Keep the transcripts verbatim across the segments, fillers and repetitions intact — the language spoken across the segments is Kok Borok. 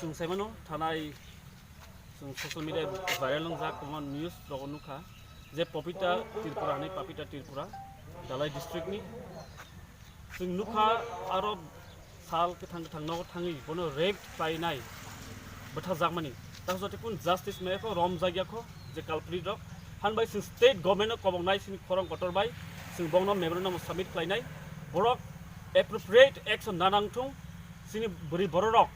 Chwng saimano thanai, chwng social media viral wngjak kwbangma news rogo nukha je Papita Tripura hinwi, Papita Tripura, Dhalai district ni. Chwng nukha aro sal kwthang kwthang nogo thangwi bono rape khlainai bwthajakmani. Takhuk jotoi kun justice maya kho, romjakya kho je culprit rok. Hanbai chwng state government no koboknai chini khorang kotor bai, chwng bongno memorandum submit khlainai. Borok appropriate action nanang thung, chini bwrwi bororok.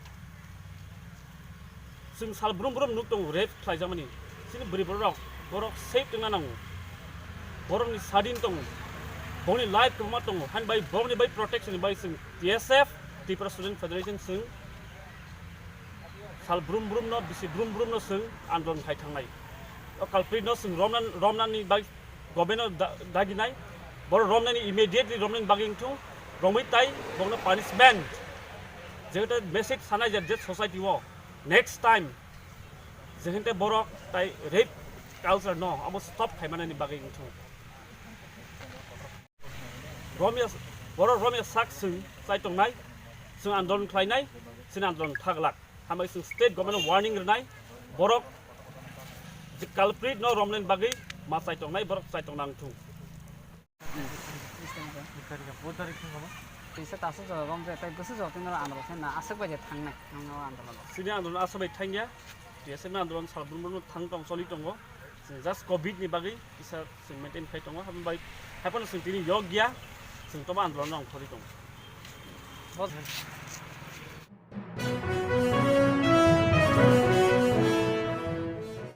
Chwng sal brum brum nuk tongo rape khlaijakmani. Chini bwrwi bororok, borok safe tongna nango. Borokni sadin tongo. Borokni life kwbangma tongo. Hanbai borokni bai protection ni bai chwng T S F, Tripura Student Federation chwng sal brum brum no, bisi brum brum no chwng andolon khai thangnai. O culprit no chwng romna, romnani bai government no da-, daginai. Borok romnani immediately romnani bagwi wngthung. Romwi tai borokno punishment. Jehete message sanai je, je society o next time jehente borok tai rape culture no abo stop khaimanani bagwi wngthung. Romya, borok romya sak chwng chai tongnai, chwng andolon khlainai, chini andolon thaglak. Hambai chwng state government warning rwnai, borok je culprit no romnani bagwi ma chai tongnai, borok chai tongna wngthung. Tisa tasu jora rom je tai bwswk jora tino andolon khe na aswk bai je thangnai nang o andolon. Chini andolon aswk bai thangya, T S F ni andolon sal brum brum thang tong choli tongo. Chwng just covid ni bagwi kisa chwng maintain khai tongo, habai bai haphano chwng tini yok ya, chwng tobo andolon no ongkhorwi tongo. Bos.